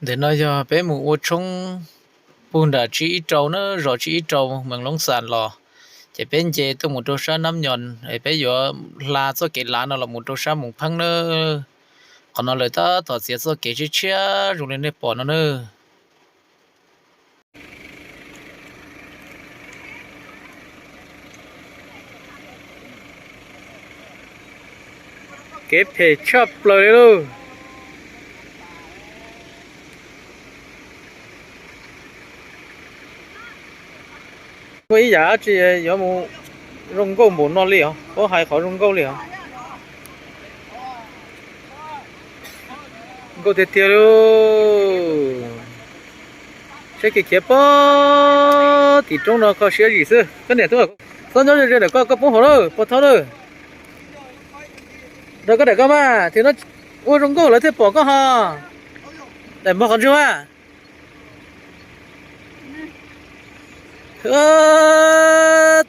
Ntawm no yog peb mus ua tshoob puag nram Tsib Ib Rau na, zos Tsib Ib Rau, Moos Loob Xas los, ces peb nce tuaj mus rau sab Nab Nyoos es peb yuav hla txoj kev lav no los mus rau sab Moos Pheeb na. Qhov no lawv tab tom txiav txoj kev tshiab tshiab zoo li nej pom no na. Kev phem tshaj plaws li lauj. Muaj ib yam dab tsi yuav mus zoo nkauj npaum no li os, paub hais qhov zoo nkauj li os. Nkauj tiag tiag lauj. Saib kev khiav puag tim roob no kho siab zim xwb. Koj niam tub, txhob nyob ze ze ntawm koj, koj poob hauv lawm, puas thaub lawm. Nrog koj daim koj mas, tim no ua zoo nkauj lawv thiaj pom koj ho. Daim npog qhov ntswg mas.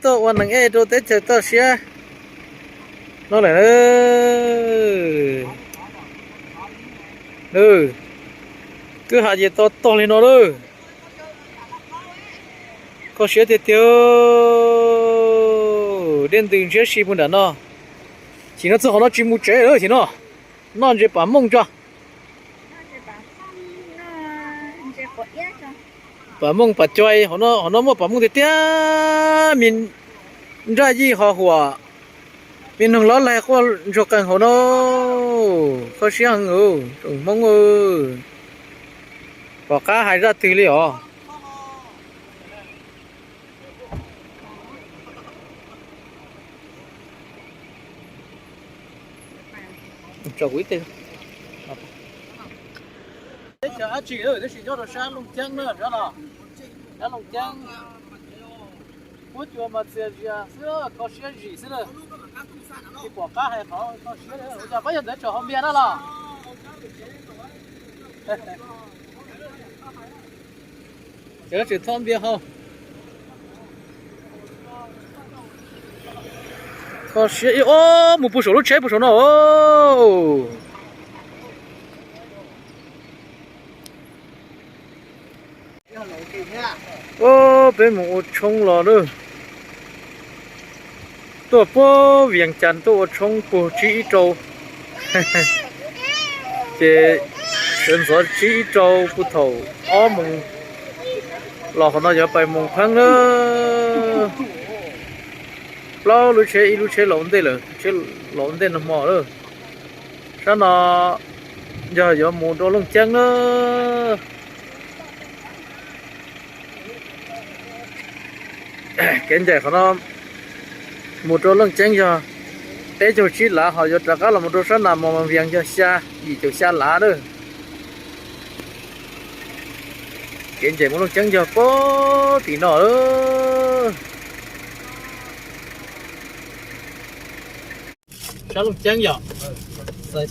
Tuaj ua neeg ej rau teb chaws toj siab no lawm. Kwj ha ces to tog li no lawm. Kho siab tiag tiag. Dej ntws ntshiab si puag nram no. Tim no txog qhov no tsis mus tsev lawm tim no. Noj ntses pam mooj tso. Pam mooj pam cua, qhov no muaj pam mooj tiag tiag. Me nraj yij ho huam, me noog lob laig quaj ntsuag qeeg hauv no. Kho siab heev, tsoom Hmoob. Pom qab hais zaj twg li os. Teb chaws dab tsi tab sis nyob rau sab Looj Ceeb na, sab no, sab Looj Ceeb. Huab cua mas txias zias xwb, kho siab zim xwb na. Tsis pom qab hais qhov kho siab li. Ua cas pab yog ntawd tseem haus npias na los? Ces tseem tho npias haus. Kho siab ib ob mus puag saum lub tsheb puag saum no. Peb mus ua tshoob los lawm. Tuaj puag Vias Cas tuaj ua tshoob puag Tsib Ib Rau. Ces sawv ntxov Tsib Ib Rau puag thaum ob moos los qhov no yuav pais Moos Pheeb na. Plaub lub tsheb, ib lub tsheb los ua ntej lawm, tsheb los ua ntej nag hmo lawm. Sab no yog yuav mus rau Looj Ceeb na. Kev ncaim qhov no mus rau Looj Ceeb yog peb caug tsib lav, ho yuav rov qab los mus rau sab Nas Mos Mas Vias yog xya, yim caum xya lav na. Kev ncaim mus Looj Ceeb yog puag tim no. Sab Looj Ceeb yom. Looj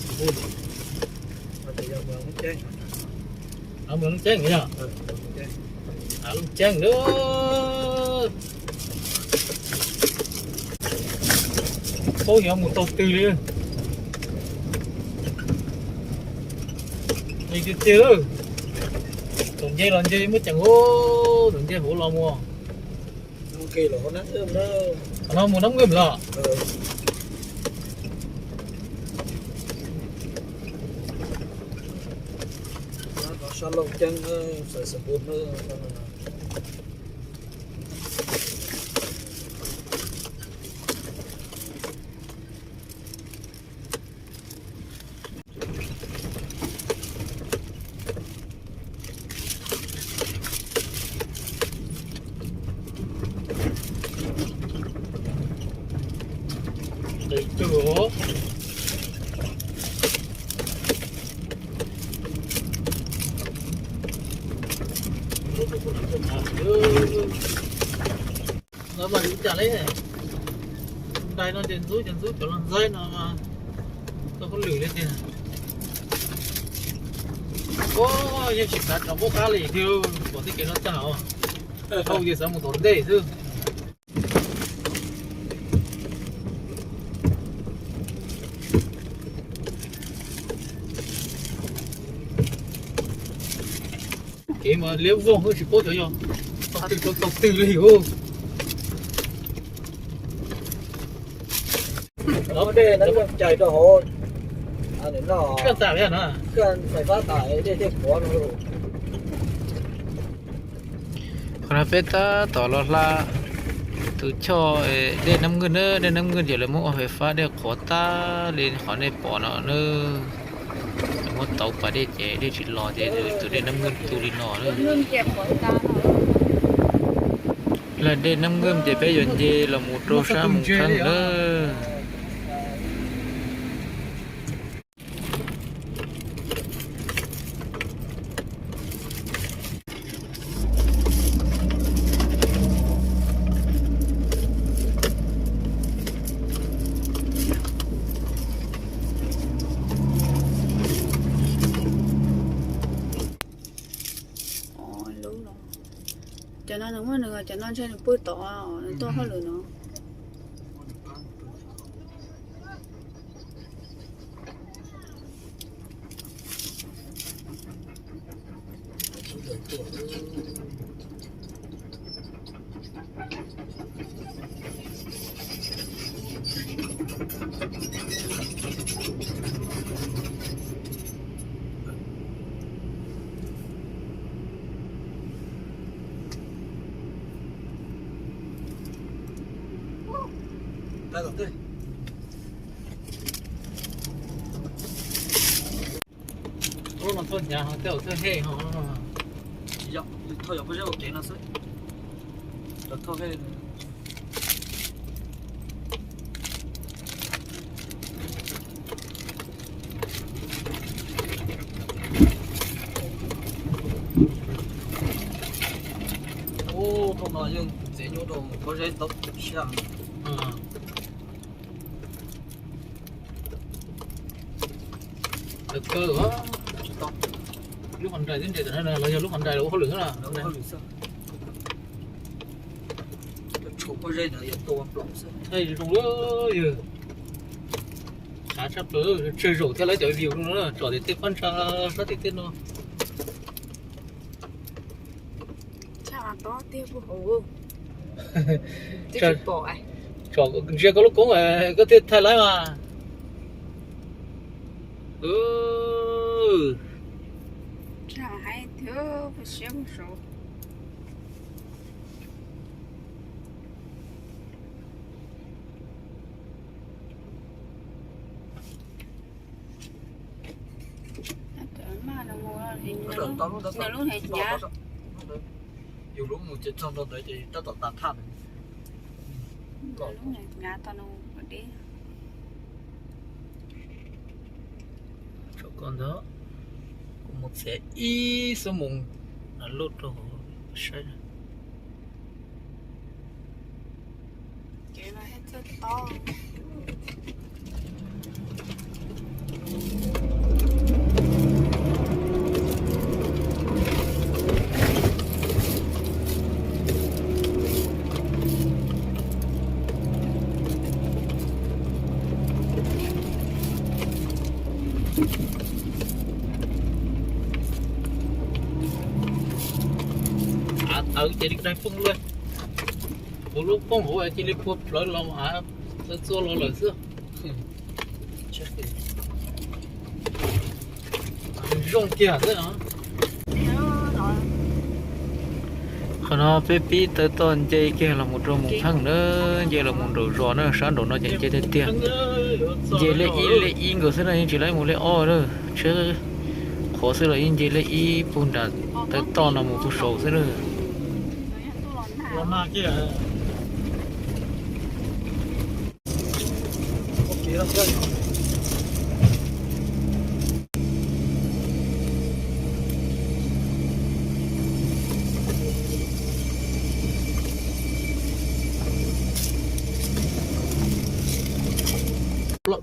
Ceeb yom. Looj Ceeb. Paub yuav mus tau twg li. Nce tiag tiag. Thaum nce los nce muab ceev, thaum nce hauv los mus. Qhov no mus Nab Nkaj los. Sab Looj Ceeb, xaiv xav pub. Lawv mas ua cas li, dai no ces ntxub ces ntxub cov los ntxaib no mas tau koj lwm li tiag. Yeej tsis xav rov qub qab li thiab, pom tej kev no tag os. Dhau ces xav mus tom ntej xwb. Kev mas liab vog tsis paub xyov yog tog twg rau tog twg li os. Dej no cais rau hauv no, fais fab tas dej thiaj qhuav no. Qhov no peb tab tom los hla tus choj dej Nab Nwj na, dej Nab Nwj ces lawv muab ua fais fab dej qhuav tag li qhov nej pom no na. Lawv muab tauv pas dej ces dej tsis los ces tus dej Nab Nwj tu li no na. Lawv dej Nab Nwj ces peb yuav nce los mus rau sab Moos Kheeb na. Cov no nws muaj nws, cov no ntshe nws pw tod, nws tuaj hauj lwm no. Lub no thauj hnyav ho, tej zaum thauj hej ho. Yog, thauj yog pob zeb ua kev no xwb. Cov thauj hej. Ub, thauj no yeej txiav nyuaj rau pob zeb tau siab. Lawv kaw, lub qhov nrais twb nres tam no los yog lub qhov nrais los ua hauj lwm xwb na. Tshuav pob zeb ntawd yuav tua plaub xwb. Zoo lawm yog. Tshav tshaj plaws, tsawg zaum thiaj laib cov view no na, tsom tim tej qab ntsa sab tim tej no. Tshaj tob tiag puag hauv. Tsom ntsia koj lub koob koj thiaj thaij laib mas. Tshaj heev tiag, siab mus saud. Maj no mus, nws lub hnyav, yus lub mus ces txog ntua ntawd ces tab tom tas thaj. Lub hnyav tau no deb. Tsom koj ntawd, kuv mus txiav ib xuab moos no lub rau saib. Av tawv ces li daig phooj lawm. Kuv lub phooj hauv cia li phua plawv los av txawv txua los lawm xwb. Zoo kiag xwb. Qhov no peb pib tawv toj nce kiag los mus rau Moos Theej na, nce los mus nraum zos na, sab nraum no ces nce tiag tiag. Nce lej ib lej ib nkaus xwb na, yeej tsis laib mus lej ob na. Tsheb qhuav xwb los yeej nce lej ib puag nram tawv toj no mus puag saud xwb na.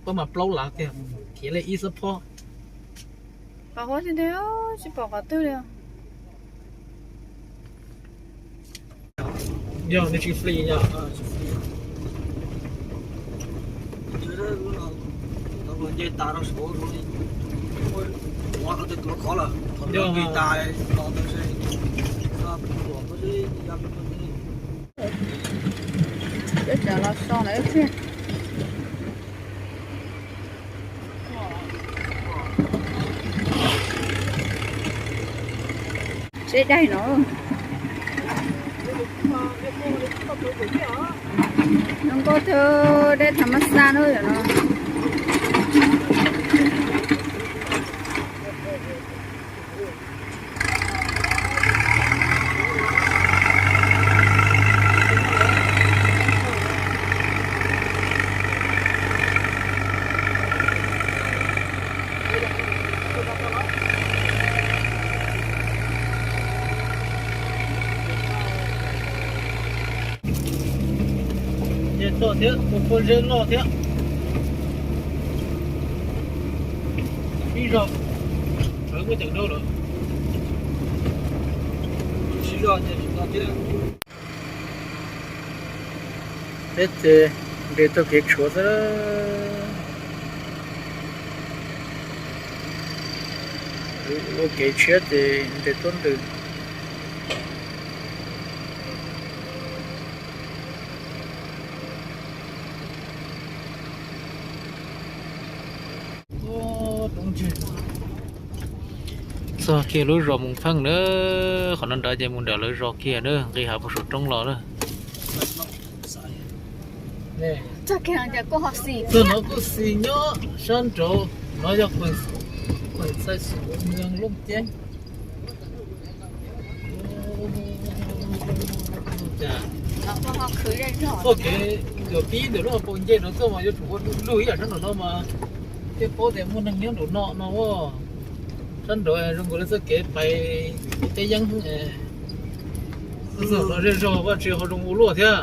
Pab mas plaub lav tiag, khiav li ib xub phob. Pom huab tiag tiag, tsis pom qhov twg li. Yog nws tsis fli yog. Nce tas rau saud, ua rau tej tuav khov lawm, thaum nce tas no ntawd. Peb tsam los so na ib pliag. Seb daig no. Zoo nkauj tiag, dej tham mab xaj na yom no. Nce toj thiab ua pob zeb loj thiab. Ib zaug sawv muaj ceem dua lawm. Siv zog nce tsis tau thiab. Peb ces nres txoj kev tshuav xwb. Ua kev tshiab ces nres tuab ntws. Txog kiag lub zos Moos Pheej na, qhov no nrad ces mus nram lawv zos kiag na, nqis hav puag saum roob los na. Txog no kuj xis nyob sab nraud, no yog Pem Xais Xus, Looj Ceeb. Txoj kev yuav pib ntawm lub hauv paus nce no tuaj mas yuav tsum ua du lug ib yam sab nraum no mas thiaj paub tias muaj neeg nyob nraum no no. Sab nraud zoo nkaus li txoj kev pais teb yeeb. Los zej zog Vaj Tswv ho zoo ua luaj thiab.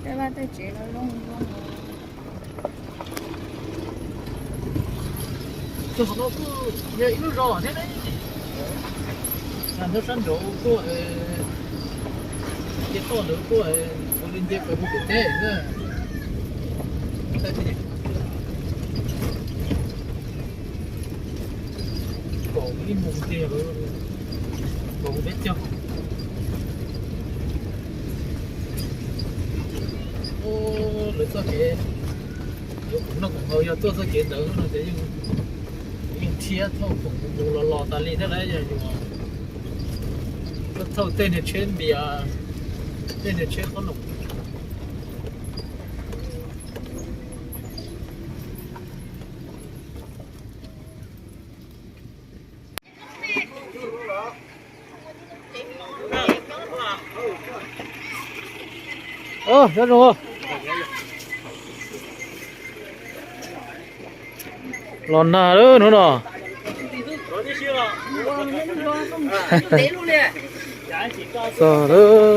Tej vaj tej tsev no zoo. Tus hauv no kuj yog ib lub zos thiab ne. Nyob sab nraud tuaj, nce toj ntawd tuaj, ua li nce pem hu pem teb na. Kaum ib moos tiag, kaum peb caug. Lawv txoj kev, yuav kuv noj kuv haus yog tuaj txoj kev ntawd no ces yeej rhiab thauj khoom mus mus los los tas li thiab lawm, yog yus tuaj thauj tej niag tsheb npias, tej niag tsheb qhob noom. Los nag lawm hnub no. Txog lawm.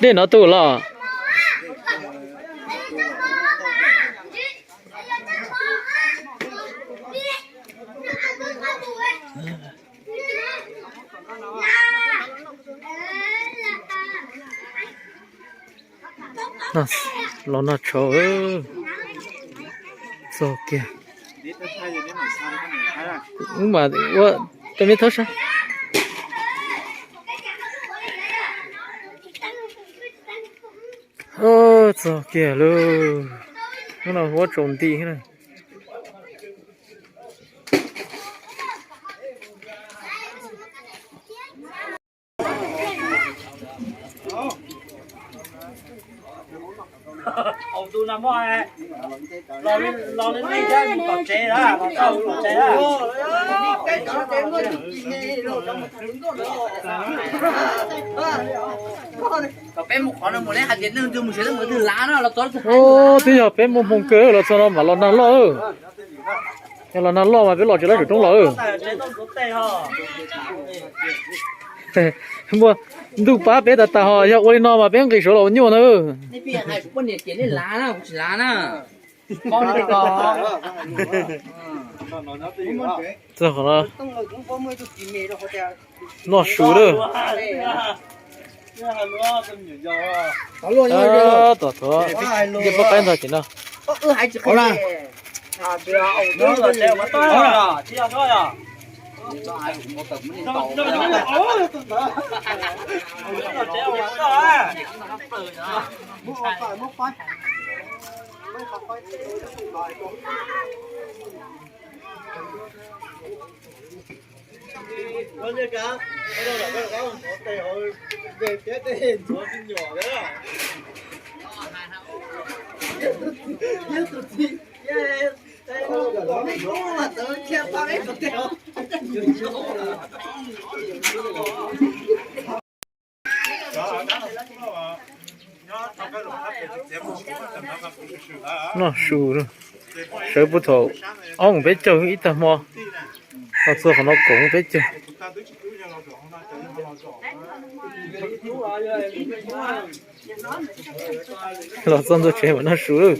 Dej no tu los. Los nag tshauv. Txog kiag. Wb mam ua tej me thab sab. Txog kiag lauj. Hnub no huab tsaus nti thiab na. Twb yog peb muaj hmoo kawg los txog no mam los nag loj. Yog los nag loj mas peb los tsis laib saum roob los. Muaj ntuj pab peb tas tas ho yog ua li no mas peb nqis saud los ua nyuaj na. Txog qhov no noj su lawm. Tom tuav ncej pob qaib ntog ces no. Noj su, sawv puag thaum ob moos peb caug ib tag hmo, los txog qhov no kaum moos peb caug. Los txog ntua tsev mam noj su lawm.